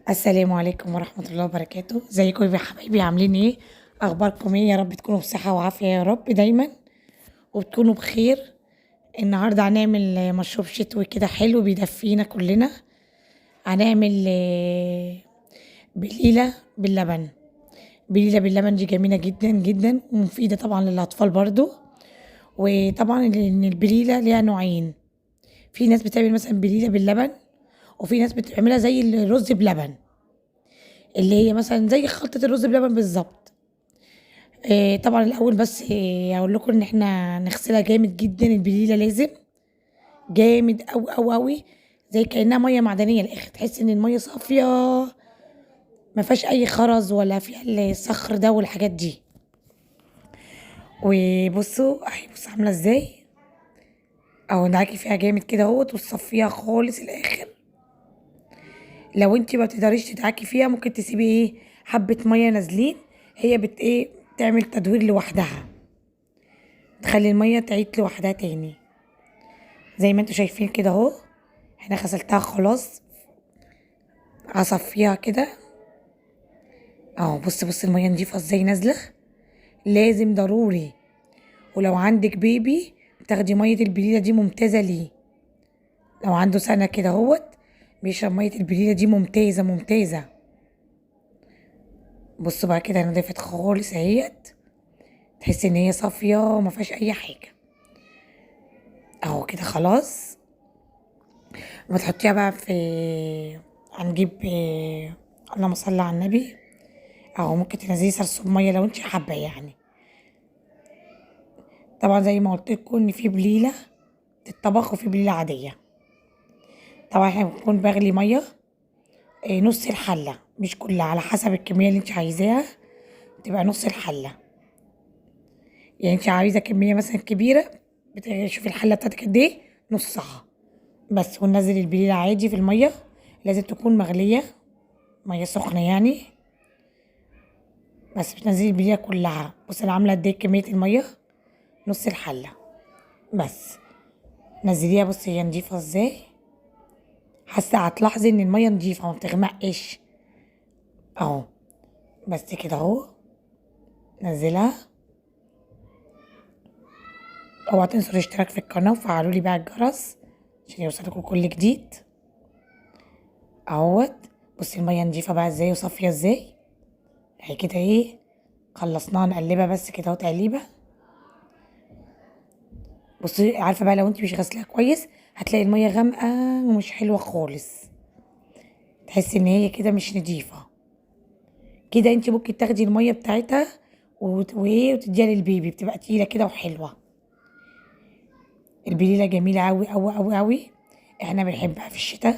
السلام عليكم ورحمة الله وبركاته. ازيكم يا حبايبي؟ عاملين ايه؟ اخباركم ايه؟ يا رب تكونوا بصحة وعافية يا رب دايما وتكونوا بخير. النهاردة هنعمل مشروب شتوي كده حلو بيدفينا كلنا. هنعمل بليلة باللبن. بليلة باللبن دي جميلة جدا جدا ومفيدة طبعا للأطفال برضو. وطبعا ان البليلة ليها نوعين، في ناس بتعمل مثلا بليلة باللبن، وفي ناس بتعملها زي الرز بلبن، اللي هي مثلا زي خلطة الرز بلبن بالظبط. طبعا الاول بس اقول لكم ان احنا نغسلها جامد جدا البليلة، لازم جامد أوي أوي أوي، زي كأنها مية معدنية الاخر، تحس ان المية صافية ما فيهاش اي خرز ولا فيها الصخر ده والحاجات دي. وبصوا اهي، بصوا عاملة ازاي اهو، ندعكي فيها جامد كده اهوت وتصفيها خالص الاخر. لو انتي ما بتقدريش تدعكي فيها ممكن تسيبي حبة مية نازلين، هي بت ايه تعمل تدوير لوحدها، تخلي المية تعيد لوحدها تاني زي ما انتوا شايفين كده اهو. احنا غسلتها خلاص، هصفيها كده اهو. بص المية نضيفة ازاي نازلة، لازم ضروري. ولو عندك بيبي تاخدي مية البليلة دي ممتازة ليه، لو عنده سنة كده اهوت بيشرب مية البليلة دي ممتازة ممتازة. بصوا بقى كده نضيفت خالص اهيت، تحسي ان هي صافية وما فيهاش اي حاجة اهو كده خلاص. وتحطيها بقى في، هنجيب اللهم صل على النبي اهو. ممكن تنزلي صرصوب مية لو انت حابة يعني. طبعا زي ما قلت لكم ان في بليلة تتطبخ وفي بليلة عادية. طبعا احنا بنكون بغلي مية نص الحلة، مش كلها، على حسب الكمية اللي انت عايزاها تبقى نص الحلة. يعني انت عايزة كمية مثلا كبيرة بتشوفي الحلة بتاعتك قد ايه، نصها بس. وننزل البليلة عادي في المية، لازم تكون مغلية، مية سخنة يعني، بس بتنزلي البليلة كلها. بصي انا عاملة قد ايه كمية المية، نص الحلة بس. نزليها، بصي هي نضيفة ازاي، حاسة هتلاحظي ان المية نضيفة ما بتغمقش اهو. بس كده اهو، نزلها. اوعوا تنسوا الاشتراك في القناة وفعلوا لي بقى الجرس عشان يوصلكوا كل جديد اهوت. بصي المية نضيفة بقى ازاي وصافية ازاي اهي كده. خلصناها، نقلبها بس كده اهو تقليبة. بصي عارفة بقى لو انتي مش غسلاها كويس هتلاقي المية غامقة ومش حلوة خالص، تحسي ان هي كده مش نضيفة كده. انتي ممكن تاخدي المية بتاعتها وتديها للبيبي، بتبقى تقيلة كده وحلوة. البليلة جميلة أوي أوي أوي أوي، احنا بنحبها في الشتاء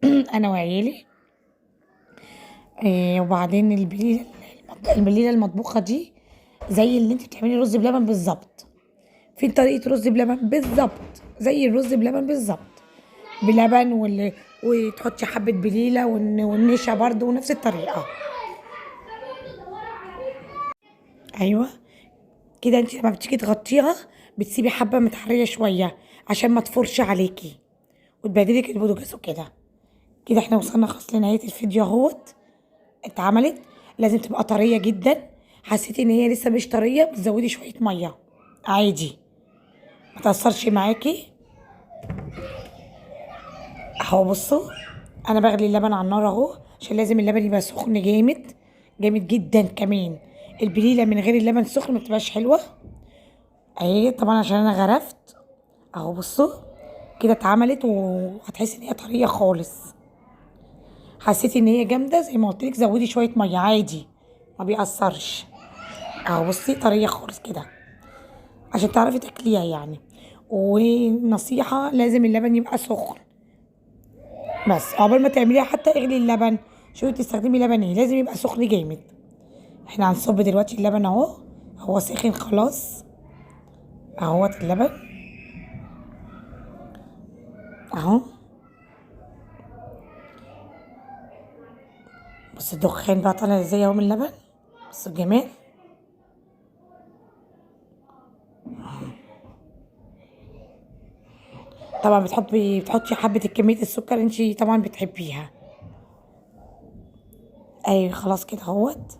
انا وعيالي. وبعدين البليلة المطبوخة دي زي اللي انت بتعملي رز بلبن بالظبط، في طريقة رز بلبن بالظبط زي الرز بلبن بالظبط، بلبن وتحطي حبة بليلة والنشا برضو ونفس الطريقة. ايوه كده. انت لما بتيجي تغطيها بتسيبي حبة متحرية شوية عشان ما تفرش عليكي وتبهدلك البوتاجاز وكده. كده احنا وصلنا خلاص لنهاية الفيديو اهوت. اتعملت، لازم تبقى طرية جدا. حسيتي ان هي لسه مش طرية بتزودي شوية مية عادي، ما تأثرش معاكي اهو. بصوا انا بغلي اللبن على النار اهو، عشان لازم اللبن يبقى سخن جامد جامد جدا. كمان البليلة من غير اللبن سخن ما بتبقاش حلوة اهي. طبعا عشان انا غرفت اهو. بصوا كده اتعملت وهتحسي ان هي طرية خالص. حسيتي ان هي جامدة زي ما قلت لك زودي شوية مية عادي ما بيأثرش اهو. بصي طرية خالص كده عشان تعرفي تاكليها يعني. ونصيحة لازم اللبن يبقى سخن بس عقبال ما تعمليها، حتى اغلي اللبن، شوفي تستخدمي لبن ايه، لازم يبقى سخن جامد. احنا هنصب دلوقتي اللبن اهو، هو سخن خلاص اهوت اللبن اهو. بص الدخان بقى طالع ازاي اهو من اللبن، بص الجمال. طبعا بتحطي حبة كمية السكر انتي طبعا بتحبيها. اي خلاص كده اهوت.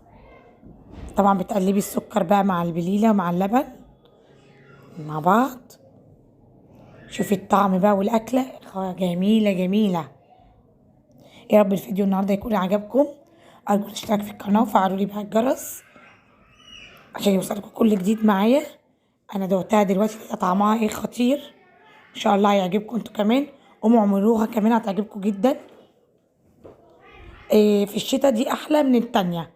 طبعا بتقلبي السكر بقى مع البليله ومع اللبن مع بعض. شوفي الطعم بقى والاكله جميلة جميلة. يا رب الفيديو النهارده يكون عجبكم. ارجو الاشتراك في القناة وفعلوا لي بقى الجرس عشان يوصلكم كل جديد معايا. انا دوقتها دلوقتي لقيت طعمها ايه خطير، ان شاء الله هيعجبكم انتوا كمان. قوموا اعملوها كمان هتعجبكم جدا. إيه في الشتاء دي احلى من التانية.